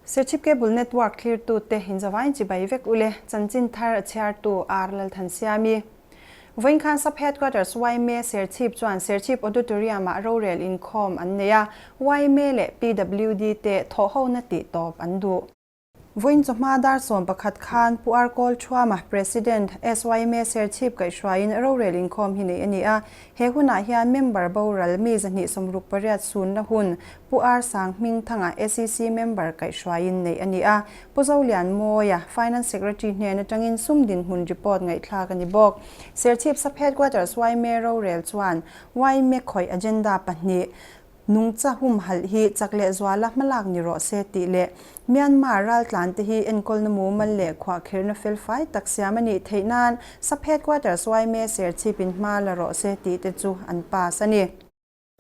Serchhip Cable Network thlirtute inzavain chibai vek ule, chanchin thar a chhiartu R Lalthansiami. Vawiin khan Sub Headquarters yma Serchhip chuan Serchhip Auditorium-ah rorel inkhawm an nei a, yma leh PWD te thawhhona tih tawp an duh. Vawiin chawhma dar 11 khan Pu R Kawlthuama, President, SYMA Serchhip kaihhruaiin rorel inkhawm hi neih a ni a. He hunah hian member boral mi 268 sunna hun Pu R Sanghmingthanga, SEC member kaihhruaiin neih a ni a. Pu Zolianmawia, Finance Secretary hnen atangin sum dinhmun report ngaihthlak a ni bawk. Serchhip Sub Headquarters yma rorel chuan yma khawih agenda pahnih Nungcha humhalh hi chak leh zuala hmalak ni rawh se tih leh Myanmar raltlan te hi enkawlna mumal leh khuahkhirhna felfai tak siam a nih theih nan Sub Headquarters yma Serchhip in hma la rawh se tih te chu an pass a ni.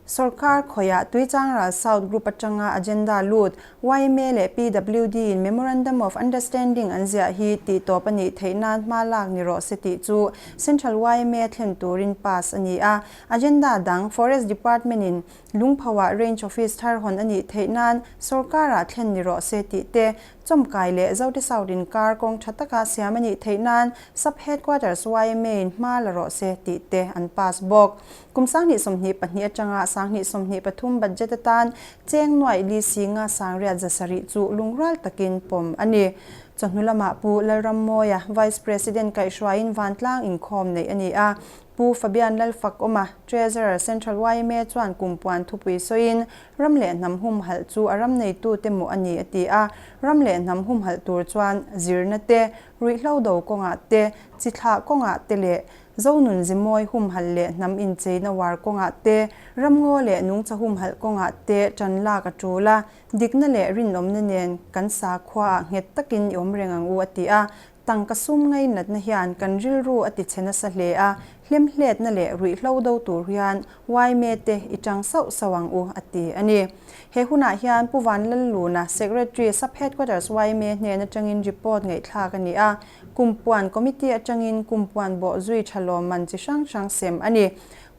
Sorkar khawiah Tuichangral South Group atanga agenda lut yma leh PWD in Memorandum of Understanding an ziah hi tih tawp a nih theih nan hma lak ni rawh se tih chu Central yma thlen turin pass a ni a. Agenda dang Forest Department in Lungphoah Range Office thar hawn a nih theih nan sorkarah thlen ni rawh se tih te, Chawmkai leh Zote South inkar kawng tha taka siam a nih theih nan Sub Headquarters yma in hma la rawh se tih te an pass bawk. Kum 2022 atanga 2023 budget atan cheng nuaih li singa sangriat 700 chu lungrual takin pawm a ni. Chawhnu lamah Pu Lalrammawia, Vice President kaihhruaiin vantlang inkhawm neih a ni a. Pu Fabian Lalfakawma, Treasurer, Central yma chuan kumpuan thupui sawiin, ram leh hnam humhalh chu a ram neitute mawh a ni a ti a. Ram leh hnam humhalh tur chuan zirna te, ruihhlo do kawngah te, chi thlah kawngah te leh Zonun zimawi humhalh leh hnam incheina uar kawngah te, ramngaw leh nungcha humhalh kawngah te tan lak a tul a, dikna leh rinawmna nen kan sakhuaah nghet takin i awm reng ang u a ti a. Tangka sum ngainatna hian kan rilru a ti chhe nasa hle a, hlemhletna leh ruihhlo do tur hian yma te i tang sauh sauh ang u, a ti a ni. He hunah hian Pu Vanlalluna, Secretary, Sub Headquarters yma hnen atangin report ngaihthlak a ni a, Kumpuan Committee atangin Kumpuan bawhzui tha lawmman chi hrang hrang sem a ni.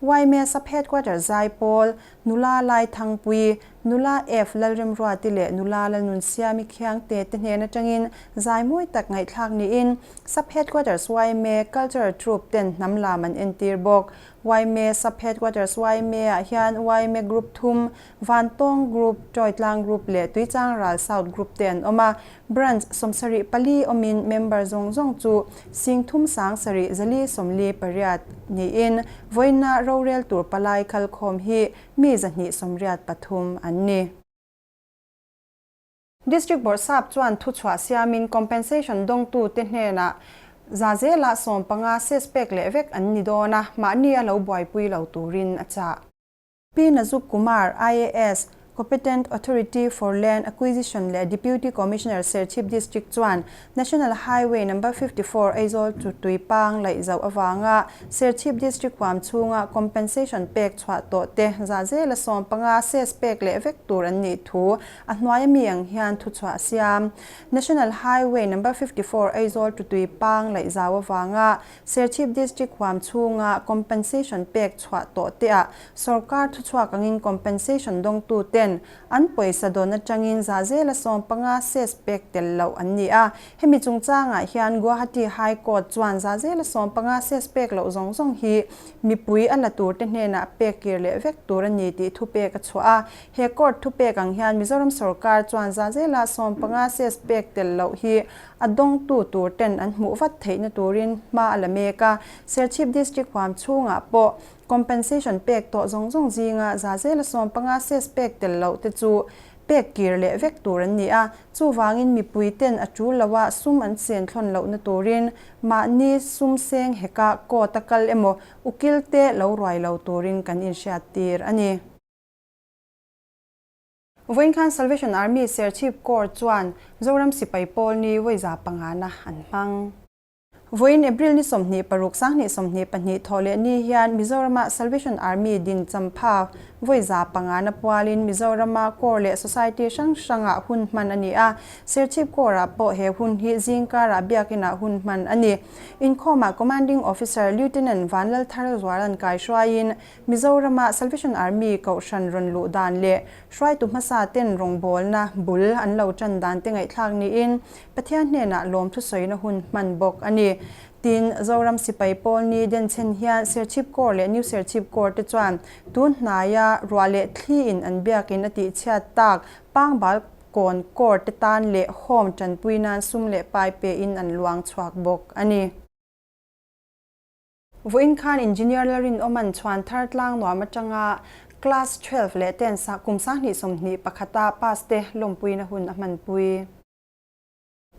Yma Sub Headquarters Zaipawl, Nula Laithangpui, Nula F Lalremruati leh Nula Lalnunsiami Khiangte te hnen atangin zai mawi tak ngaihthlak niin Sub Headquarters yma Cultural Troupe ten hnam lam an entir bawk. Yma Sub Headquarters yma ah hian yma Group thum, Vantawng Group, Tawitlang Group leh Tuichangral South Group te an awm a. Branch 74 awmin member zawng zawng chu 30 7 448 niin vawiina rorel tur palai kalkhawm hi mi 283 an ni. District Bawrhsap chuan thuchhuah siamin compensation dawngtute hnenah za zela 15 ses pek leh vek an ni dawn a, mahni a lo buaipui lo turin a chah. Pi Nazuk Kumar, IAS, Competent Authority for Land Acquisition leh Deputy Commissioner Serchhip District chuan National Highway Number 54 Aizawl chu tuipang laih zauh avanga Serchhip District huam chhunga compensation pek chhuah tawh te za zela 15 ses pek leh vek tur an nih thu a hnuai ami ang hian thuchhuah a siam. National Highway Number 54 Aizawl chu tuipang laih zau avanga Serchhip District huam chhunga compensation pek chhuah tawh te ah sorkar thuchhuak angin compensation dawngtu ten an pawisa dawn atangin za zela 15 ses pek tel loh an ni a. Hemi chungchangah hian Guwahati High Court chuan za zela 15 ses pek loh zawng zawng hi mipui a la tur te hnenah pek kir leh vek tur a ni tih thupek a chhuah a. He court thupek ang hian Mizoram sorkar chuan za zela 15 ses pek tel loh hi a dawngtu tur ten an hmuh vat theihna turin hma a la mek a. Serchhip District huam chhungah pawh compensation pek tawh zawng zawng zinga za zela 15 ses pek tel loh te chu pek kir leh vek tur an ni a. Chuvangin mipui ten a tul lo a sum an sen thlawn lohna turin mahni sum seng heka court a kal emaw ukil te lo ruai lo turin kan inhriat tir a ni. Vawiin khan Salvation Army Serchhip Corps chuan Zoram sipai pawl ni vawi 500 na an hmang. Vawiin April ni 26 2022 thawhleh ni hian Mizorama Salvation Army din champha vawi 500 na pualin Mizorama Corps leh Society hrang hrangah hun hman a ni a. Serchhip Corps-ah pawh he hun hi zingkarah biakinah hun hman a ni. Inkhawmah Commanding Officer Lieutenant Vanlalthar Zuala'n kaihruaiin Mizorama Salvation Army kohhran rawn luh dan leh hruaitu hmasa ten rawngbawlna bul an lo tan dan te ngaihthlak niin Pathian hnenah lawmthu sawina hun hman bawk a ni. Tin, Zoram sipai pawl ni denchhen hian Serchhip Corps leh New Serchhip Corps te chuan tun hnaia ruah leh thli in an biakin a tihchhiat tak Pangbal Kawn Corps te tan leh Home tanpui nan sum leh pai pein an luang chhuak bawk a ni. Vawiin khan Engineer Lalrinawma'n chhuan thar tlang nuam atanga Class 12 leh ten kum 2021 a pass te lawmpuina hun a hmanpui.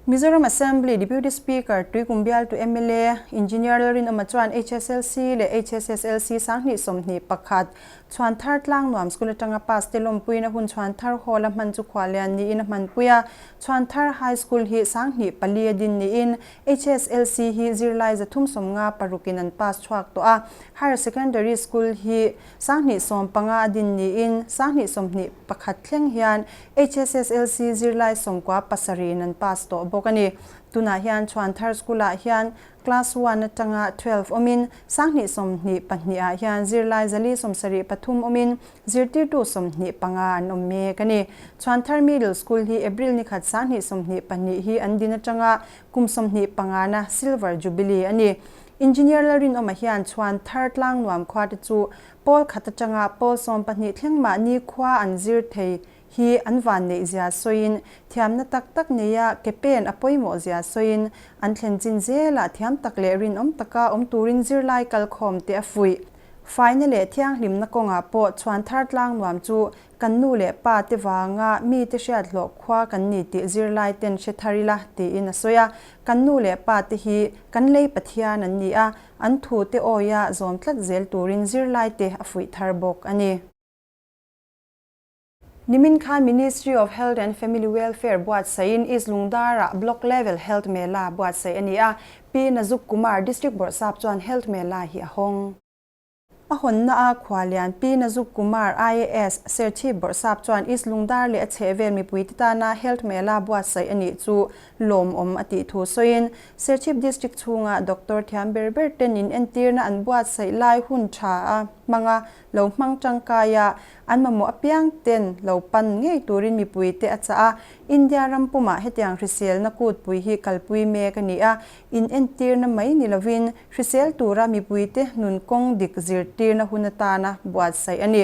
Mizoram Assembly Deputy Speaker Tuikum bialtu mla Engineer Lalrinawma chuan HSLC leh HSSLC 2021 chhuan thar tlang nuam school atanga pass te lawmpuina hun chhuan thar hall a hman chu khuallian niin a hmanpui a. Chhuan thar High School hi 2004 a din niin HSLC hi zirlai 356 in an pass chhuak tawh a, Higher Secondary School hi 2015 a din niin 2021 thleng hian HSSLC zirlai 97 in an pass tawh bawk a ni. Tunah hian Chhuanthar School-ah hian Class one atanga 12 awmin 2022 ah hian zirlai 473 awmin Zirtirtu 25 an awm mek a ni. Chhuanthar Middle School hi April ni khat 2022 hi an din atanga kum 25 na Silver Jubilee a ni. Engineer Lalrinawma hian Chhuanthar Tlangnuam khua te chu pawl khat atanga pawl 12 thleng mahni khua an zir thei hi an van neih zia sawiin thiamna tak tak neia ke pen a pawimawh zia sawiin an thlen chin zelah thiam tak leh rinawm taka awm turin zirlai kalkhawm te a fuih. Faina leh thianghlimna kawngah pawh chhuan thar tlang nuam chu kan nu leh pa te vanga mite hriat hlawh khua kan ni tih zirlai ten hre thar ila tiin a sawi a. Kan nu leh pa te hi kan lei Pathian an ni a, an thu te awia zawm tlat zel turin zirlai te a fuih thar bawk a ni. Nimin khan Ministry of Health and Family Welfare buatsaihin East Lungdar-ah Block Level Health Mela buatsaih a ni a, Pi Nazuk Kumar, District Bawrhsap chuan Health Mela hi a hawng. A hawnna a khualian Pi Nazuk Kumar, IAS, Serchhip Bawrhsap chuan East Lungdar leh a chhehvel mipuite tana Health Mela buatsaih a nih chu lawmawm a tih thu sawiin, Serchhip District chhunga doctor thiam ber ber ten inentirna an buatsaih lai hun tha a hmang a, lo hmang tangkai a, An mamawh apiang ten lo pan ngei turin mipuite a chah a, India ram pumah hetiang hriselna kutpui hi kalpui mek a ni a, inentirna mai ni lovin hrisel tura mipuite nun kawng dik zirtirna hun atana buatsaih a ni.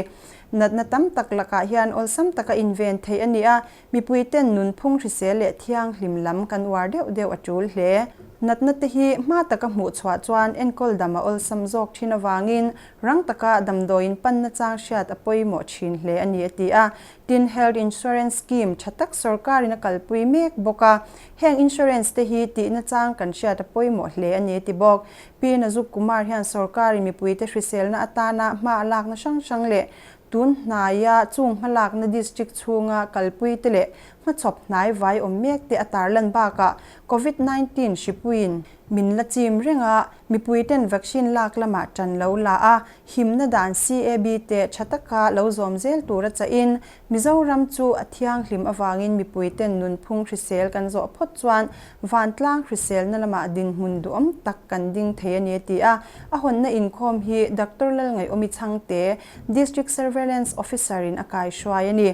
Natna tam tak lakah hian awlsam taka inven theih a ni a, Mipuiten nunphung hrisel leh thianghlim lam kan uar deuh deuh a tul hle. Natna te hi hma taka hmuh chhuah chuan enkawl dam a awlsam zawk thin avangin rang taka damdawiin panna chang hriat a pawimawh thin hle a ni a ti a. Tin, Health Insurance Scheme tha tak sorkarin a kalpui mek bawk a, heng insurance te hi tihna chang kan hriat a pawimawh hle a ni a ti bawk. Pi Nazuk Kumar hian sorkarin mipuite hriselna atana hma a lakna hrang hrang leh Tun hnaia chung hmalakna district chhunga kalpui te leh hmachhawp hnai vai awm mek te a tarlan bakah Covid 19 hripuiin min la chim reng a, mipui ten vaccine lak lamah tan lo la a, himna dan CAB te tha taka lo zawm zel tura chahin Mizoram chu a thianghlim avangin mipui ten nunphung hrisel kan zawh phawt chuan vantlang hriselna lamah dinhmun duhawm tak kan ding thei a ni a ti a. A hawnna inkhawm hi Doctor Lalngaihawmi Chhangte, District Surveillance Officer in a kaihruai a ni.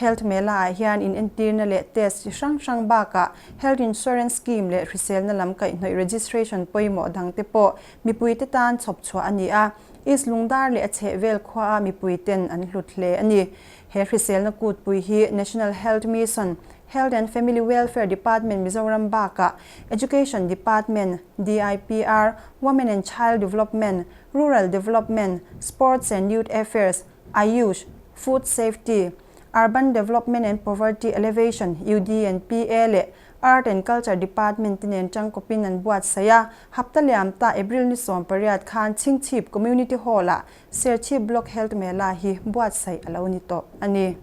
Health Mela ah hian inentirna leh test chi hrang hrang bakah Health Insurance Scheme leh hriselna lam kaihhnawih registration pawimawh dangte pawh mipuite tan chhawp chhuah a ni a. East Lungdar leh a chhehvel khuaa mipuiten an hlut hle a ni. He hriselna kutpui hi National Health Mission, Health and Family Welfare Department Mizoram bakah Education Department, DIPR, Women and Child Development, Rural Development, Sports and Youth Affairs, Ayush, Food Safety, Urban Development and Poverty Alleviation, UDNPA, leh Art and Culture Department te nen tangkawpin an buatsaih a. Hapta liam ta April ni 18 khan Chhingchhip Community Hall-ah Serchhip Block Health Mela hi buatsaih a lo ni tawh a ni.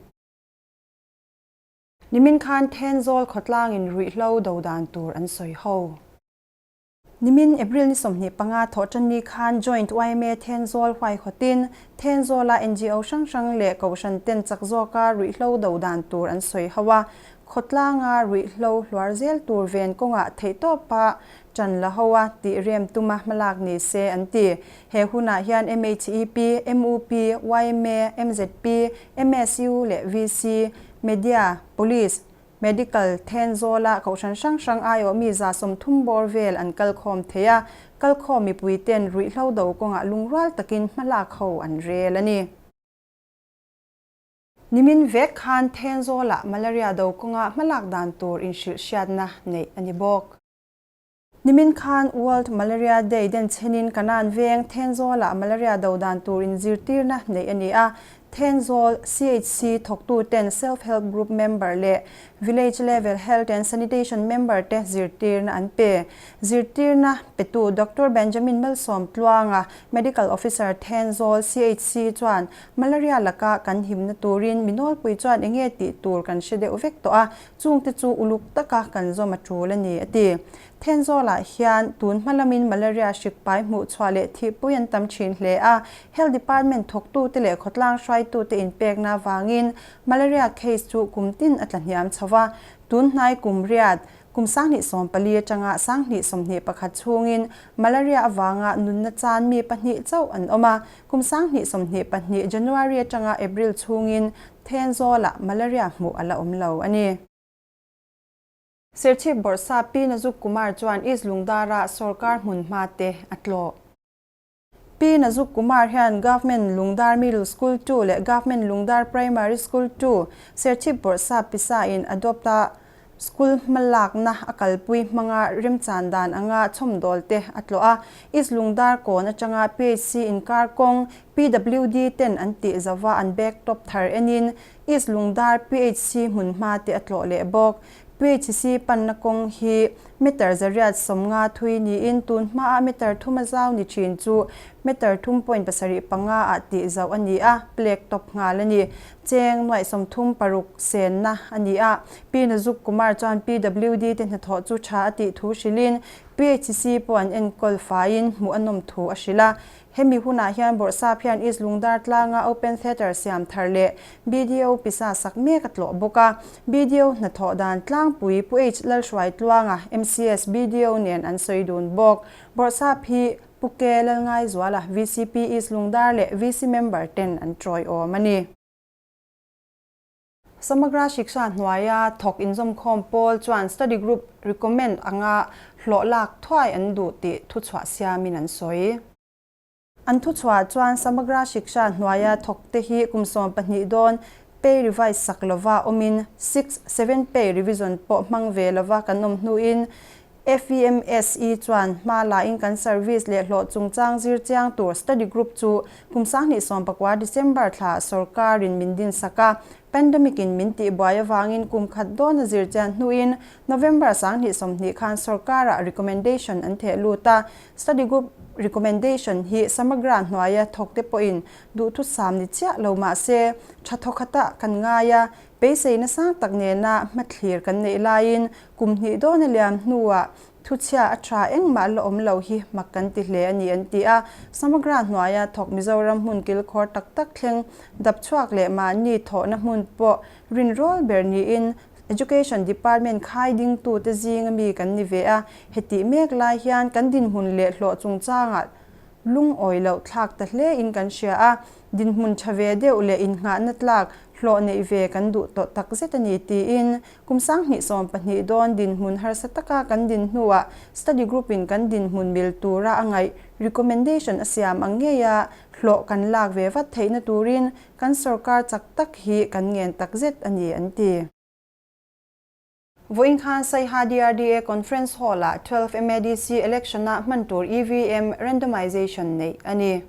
Nimin khan Thenzawl khawtlangin ruihhlo do dan tur an sawi ho. Nimin April ni 25 thawhtanni khan Joint yma Thenzawl huaihawtin Thenzawla ngo hrang hrang leh Kohhran ten chak zawka ruihhlo do dan tur an sawi ho a, khawtlanga ruihhlo hluar zel tur ven kawngah theihtawpa ṭan la ho a tih rem tuma hmalak ni se an ti. He hunah hian MHEP, MUP, yma, MZP, MSU leh VC, Media, Police, Medical, Thenzawla kohhran hrang hrang aiawh mi 130 bawr vel an kalkhawm thei a, kalkhawm mipuiten ruihhlo do kawngah lungrual takin hmalak ho an rel a ni. Nimin vek khan Thenzawlah malaria do kawngah hmalak dan tur inhrilh hriatna neih a ni bawk. Nimin khan World Malaria Day denchhenin Kanan veng Thenzawlah malaria do dan tur inzirtirna neih a ni a. Thenzawl CHC thawktuten Self Help Group member leh Village Level Health and Sanitation member te zirtirna an pe. Zirtirna petu Doctor Benjamin Malsawm Tluanga, Medical Officer Thenzawl CHC chuan malaria laka kan himna turin mi nawlpui chuan enge tih tur kan hre deuh vek tawh a, Chungte chu uluk taka kan zawm a tul a ni, a ti. Thenzawlah hian tun hma lamin malaria hrik pai hmuh chhuah leh thihpui an tam thin hle a, Health Department thawktute leh khawtlang hruaitute inpekna avangin malaria case chu kum tin a tla hniam chho va. Tun hnai kum riat, kum 2014 atanga 2021 chhungin malaria avanga nunna chan mi pahnih chauh an awm a, kum 2022 January atanga April chhungin Thenzawlah malaria hmuh a la awm lo a ni. Serchhip Bawrhsa Pi Nazuk Kumar chuan East Lungdara sawrkar hmun hma te a tlawh. Pi Nazuk Kumar hian Government Lungdar Middle School 2 leh Government Lungdar Primary School 2 Serchhip Bawrhsa pisa in adopt a School hmalakna a kalpui hmanga remchan dan anga chhawmdawl te a tlawh a, East Lungdar kawn atanga PHC inkar kawng PWD ten an tih zova an bag top thar enin East Lungdar PHC hmun hma te a tlawh leh bawk. PHC panna kawng hi meter 150 thui niin tun hmaa meter thuma zau ni thin chu meter thum point 75 ah tih zauh a ni a, plek top nghal a ni. Cheng nuaih 36 senna a ni a, Pi Nazuk Kumar chuan PWD te hnathawh chu tha a tih thu hrilhin PHC pawh an enkawl faiin hmuh a nawm thu a hrilh a. Hemi hunah hian Bawrhsap hian East Lungdar tlanga Open Theatre siam thar leh BDO pisa sak mek a tlawh bawk a. BDO hnathawh dan tlangpui Pu H Lalhruaitluanga, MCS BDO nen an sawi dun bawk. Bawrhsap hi Pu Ke Lalngaizuala, VCP East Lungdar leh VC member ten an tawiawm a ni. Samagra Shiksha hnuaia thawk inzawmkhawm pawl chuan study group recommend anga hlawh lak thuai an duh tih thuchhuah siamin an sawi. An thuchhuah chuan Samagra Shiksha hnuaia thawkte hi kum 12 dawn pay revise sak lova awmin six, seven pay revision pawh hmang ve lova kan awm hnuin FEMSE chuan hma lain kan service leh hlawh chungchang zir chiang tur study group chu kum 2019 December thla sorkarin min din sak a. Pandemic in min tihbuai avangin kum khat dawna zir chian hnuin November 2020 khan sorkarah recommendation an theh lut a. Study group recommendation hi Samagra hnuaia thawkte pawhin duhthusam ni chiah lo mah se tha thawkhatah kan ngai a. Beiseina sang tak nena hmathlir kan neih laiin kum hnih dawna liam hnuah thuchhia a tha engmah la awm lo hi mak kan ti hle a ni an ti a. Samagra hnuaia thawk Mizoram hmun kilkhawr tak tak thleng dap chhuak leh mahni thawhna hmun pawh rinrawl ber niin Education Department khai dingtute zinga mi kan ni ve a. Hetih mek lai hian kan dinhmun leh hlawh chungchangah Lungawi loh thlak ta hle in kan hria a, dinhmun tha ve deuh leh innghahna tlak hlawh neih ve kan duh tawh tak zet a ni tiin kum 2012 dawn dinhmun harsa taka kan din hnuah study group in kan dinhmun mil tura a ngaih recommendation a siam ang ngei a, hlawh kan lak ve vat theihna turin kan sorkar chak tak hi kan ngen tak zet a ni an ti. Vawiin khan Saiha DRDA Conference Hall-ah 12 MADC election-a hman tur EVM randomization neih a ni.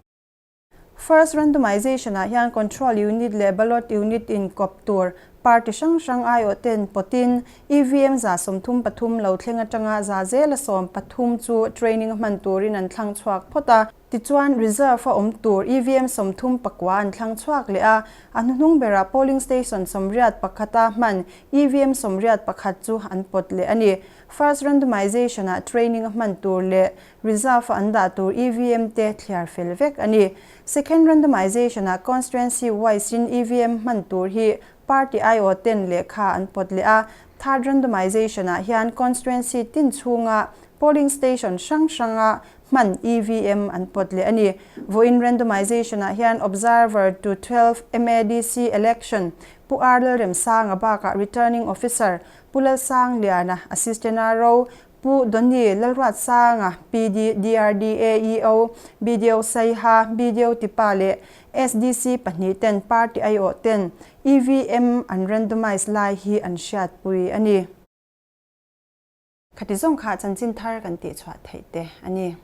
First randomization-ah hian Control Unit leh Ballot Unit inkawp tur Party hrang hrang aiawh ten pawtin EVM 33 lo thleng atanga za zela 13 chu training a hman turin an thlang chhuak phawt a. Tichuan, reserve a awm tur EVM 39 an thlang chhuak leh a, a hnuhnung berah polling station 81 a hman EVM 81 chu an pawt leh a ni. First randomization ah training a hman tur leh reserve a an dah tur EVM te thliar fel vek a ni. Second randomization ah constituency wise in EVM hman tur hi party aiawh ten lehkha an pawt leh a, third randomization ah hian constituency tin chhunga polling station hrang hranga hman EVM an pawt leh a ni. Vawiin randomization ah hian observer to 12 MADC election Pu R Lalremsanga bakah returning officer Pu Lalsangliana, Assistant RO, Pu Donny Lalruatsanga, PD, DRDA EO, BDO Saiha, BDO Tipa leh SDC pahnihten party aiawh ten EVM an randomise lai hi an hriatpui a ni. Khati zawng kha chanchin thar kan tihchhuah theih te a ni.